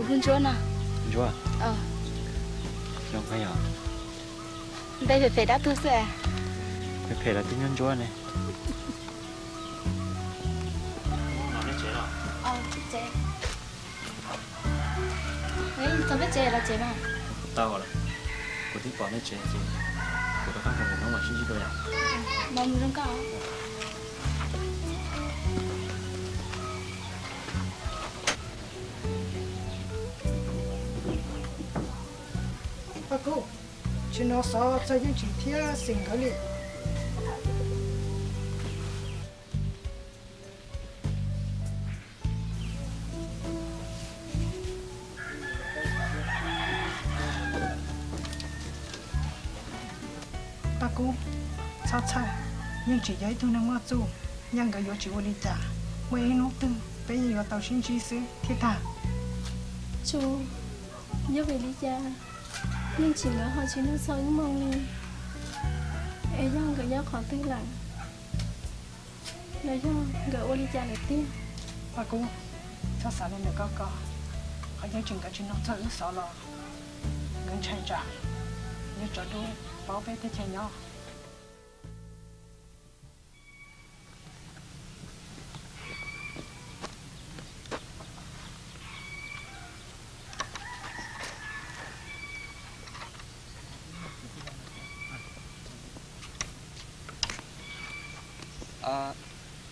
Kuv hu Ntsuab no. Ntsuab? Zoo kawg yog. Npe phem phem dab tuag xwb. Phem phem los twb nyuaj ntsuab ne. Txog peb tsev los tsev mas. Tau lawm, kuv twb pom nej tsev ces kuv rov qab mus, hnub mam sib ntsib dua yom. Mas mus zoo koj. Paj Kub, tsis hnov xov txog Yeej Tsim thiab Xim nkawd li. Paj Kub, txhob txhawj, Yeej Tsim yog ib tug neeg muaj txuj, yog nkawd yuav tsis ua li cas, muaj ib hnub twg peb yeej yuav tau sib ntsib xwb thiab tag. Tsuas yog vim li cas Yeej Tsim nkawd ho tsis noj txog wb moo li? Es yog nkawd nyob qhov twg lawm? Los yog nkawd ua li cas lawm tiag? Paj Kub, txhob xav li ntawd koj ko. Qhov Yeej Tsim nkawd tsis noj txog wb xov los nkawd ntshai tsam yog tsov dub paub peb teb chaws nyob.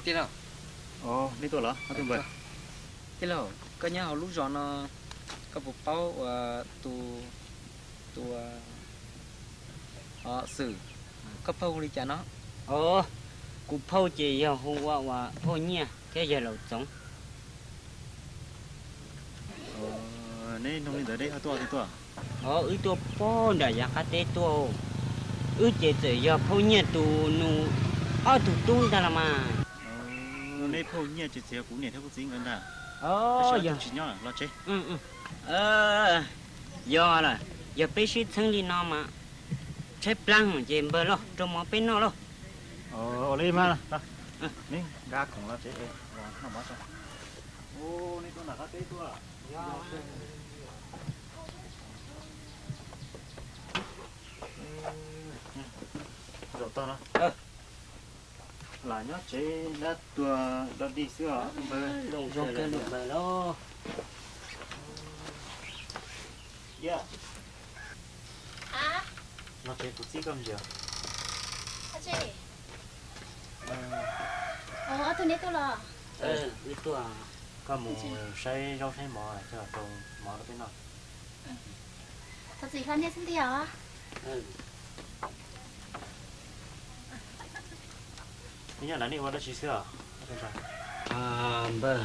Tij laug. Tij laug, koj nyob hauv lub zos no, koj puas paub ua tus, tus Xwm, koj phauj hu li cas no? Kuv phauj ces yog hu ua, ua phauj Nyiaj thiab yawg Laus Txoov. Neb noog li ntawd deb ho tuaj twg tuaj? Wb tuaj pog nram yav qab teb tuaj. Wb ces txawm yog phauj Nyiaj tus nus ob tug tub ntag los mas. Neb phauj Nyiaj ces txawm yog kuv niam thiab kuv txiv nkawd ntag. Yog tsis nyob los tsev. Yog lawm, yog peb sib txheeb li no mas tshaib plab ces npawg lauj, rau mov peb noj lauj. Ua li mas, neb nkag khoom los tsev, noj mov tso. Neb tuaj nram qab teb tuaj. Zaum tag no lam nyob tsev dab tuag dog dig xwb os npawg. Zoo kawg li npawg lauj. Yog, no tsev kuv txib koj mus. Ob tug neb tuaj los? Koj mus saib zaub saib mov coj rau mov rau peb noj. Thov txim hlo nej xwb ntag os. Neb nyob nram nej ua dab tsi xwb os? Npawg,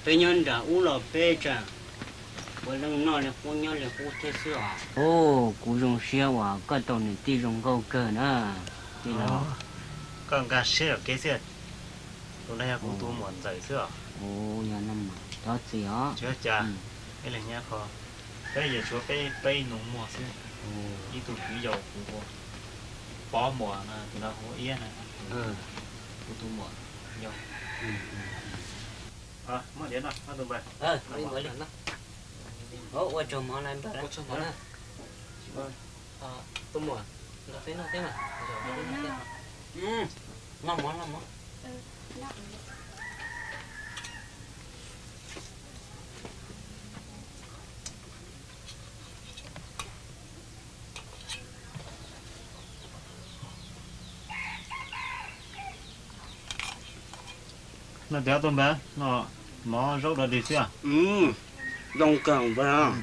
peb nyob nram ub los peb tseem ua leej noj li qub nyob li qub thiab xwb os. Kuv zoo siab uas koj tau niam tij zoo nkauj kawg na. Koj nkag siab yam kev xwb. Tus no yog kuv tus muam ntxawm xwb os. Yog no mas thov txim os. Tsis ua cas, ib leeg nyob qho, peb yeej tshuav peb peb nus muag xwb. Ib tug kwv yau kuv hu Pov Muas no, tus no hu ua Iab na, kuv tus muam yau. Muab diav noj, muab tus npawg. Ua tsaug mov na npawg. Tus muam, nrog peb noj thiab mas. Noj mov, noj mov. Noj tiag tus npawg, noj mov zaub dog dig xwb. Zoo kawg npawg.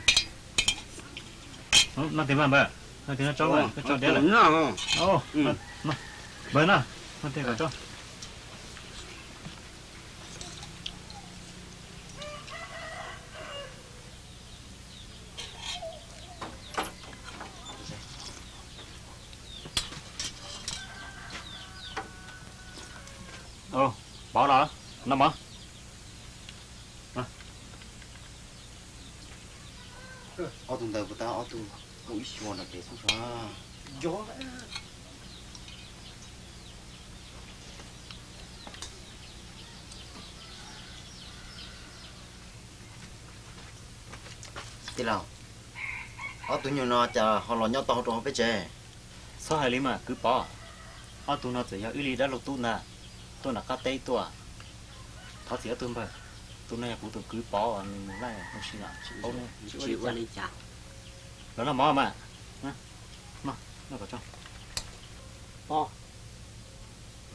Noj tiag mas npawg, noj tiag noj tsob, koj tso diav lawm. Npawg noj, noj tiag kom tsob. Pov los, noj mov. Ob tug ntawd puas tau ob tug kaum ib xyuas nram kev xwb tso. Tij laug, ob tug nyuag no cas ho los nyob tau rau hauv peb tsev? Txhob hais li mas kwv Pov, ob tug no txawm yog wb li dab laug tub ntag, tuaj nram qab teb tuaj. Thov txim ob tug npawg, tus no yog kuv tus kwv Pov uas nws mus laij zoo si os. Tsis ua li cas. Los noj mov mas. Pov,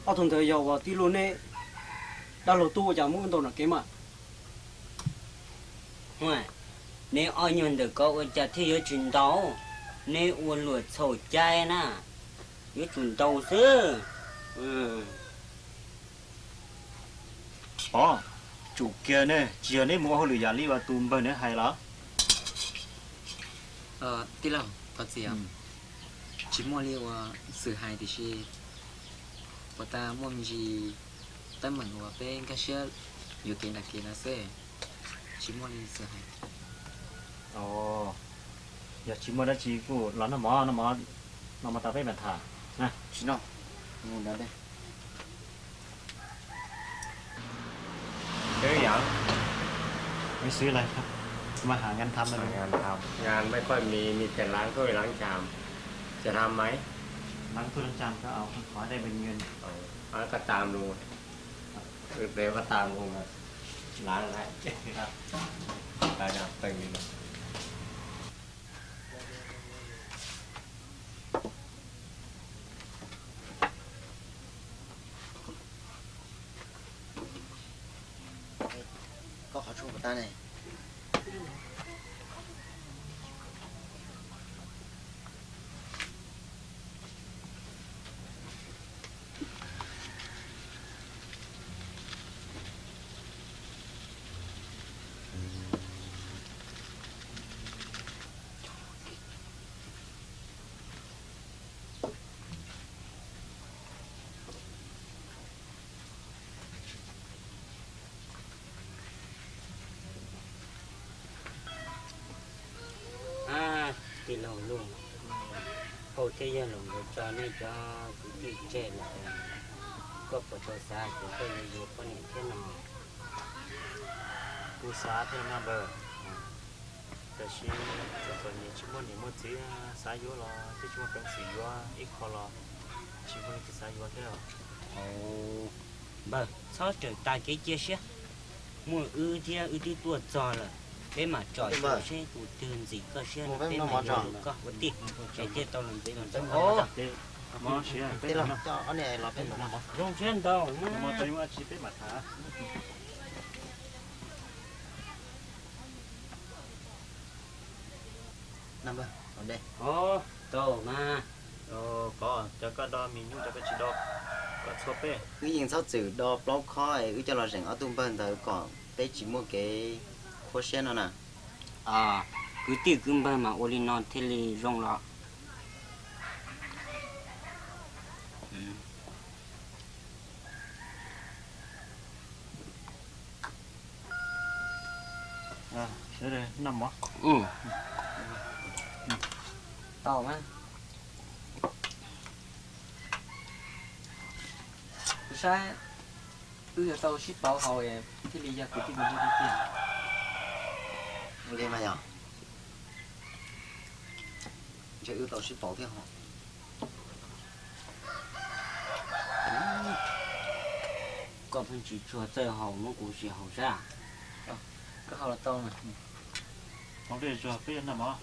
ob tug ntawd yog uas tij laug neb dab laug tub ua cas muab wb ntaus nram kev mas? Huaj, neb ob nyuag ntawm ko ua cas thiaj yuav tsis ntaus? Neb ua luam txhaum cai na, yuav tsum ntaus xwb. Pov, tsum kiag ne, tsis yog neb mus ua hauj lwm yam li uas tus npawg nws hais los? Tij laug, thov txim, tsis muaj li uas xwm hais tiam sis puas tas muaj me ntsis teeb meem uas peb nkag siab yuav kev nram kev no xwb, tsis muaj li xwm hais. Yog tsis muaj dab tsi kuj los noj mov, noj mov, noj mov tas peb mam tham. Tsis noj. Ê, yog, ê, xíu lawm, mas hais ngăn thăm, ngăn thăm, ngăn mấy khoai mì, mì thịt láng thôi, láng chàm, chả thăm mấy, láng thôi láng chàm, có ở khỏi đây bệnh viện, có tạm luôn, ừ, để có tạm luôn, láng lại, tại nào từng đi. Koj qhov tshuaj puas tag ne? Tij laug Luj, hauj thiab yawg laus nkawd tso nej cov kwv tij tseg lawm, koj puas tau xav tias koj yuav yuav poj niam thiab no? Kuv xav thiab mas npawg, tab sis txom txom nyem tsis muaj niam muaj txiv, xav yuav los twb tsis muaj peev xwm yuav, ib qho los tsis muaj leej twg xav yuav thiab. Npawg, txhob tseem tas kev cia siab, muaj wb thiab wb twb tuaj txog lawm, peb mam tsom seb tus twg ntxim koj siab no peb mam yuav koj ua tij, es thiaj tau los ntxiv los ntxov. Zoo siab ntau. Tau mas. Koj, cov koj do mis nyuj cov koj tsis do kom txhua peb. Wb yeej txhob txwm do plaub khob es wb coj los zeem ob tug npawg ntawd kom peb tsis muaj kev khuab siab no na. Kwv tij kwv npawg mas ua li no thiaj li zoo los. Tau mas. Kuv saib wb yuav tau sib pauv haus thiaj li yog kwv tij kwv npawg tiag tiag. Ua li mas yog. Ntshe wb tau sib pauv thiab ho. Koj pheej tsis tsuag txawj haus muab kuv sim haus saib. Koj haus los tau mas. Haus dej tsuag peb yuav noj mov.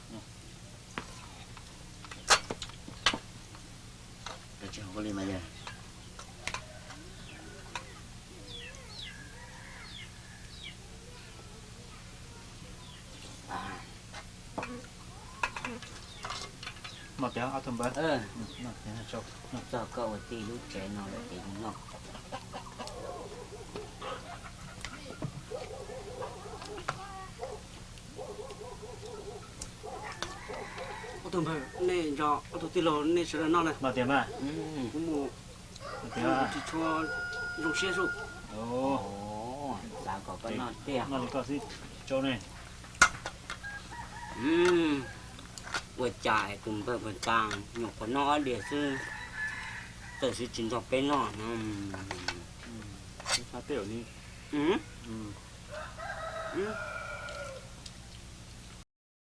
Tsis haus li mas yog. Noj tiag ob tug npawg. Txog koj ua tij lub tsev no lawm ces noj. Ob tug npawg, nej nrog ob tug tij laug nej sawv daws noj na. Noj tiag mas. Kuv mus, kuv tsis tshua zoo siab sub. Xav kom koj noj tiag. Noj li koj xwb, tsau ne. Ua cas tus npawg puag ta nyuam qhuav noj ob diav xwb, txawm siv tsis nrog peb noj no.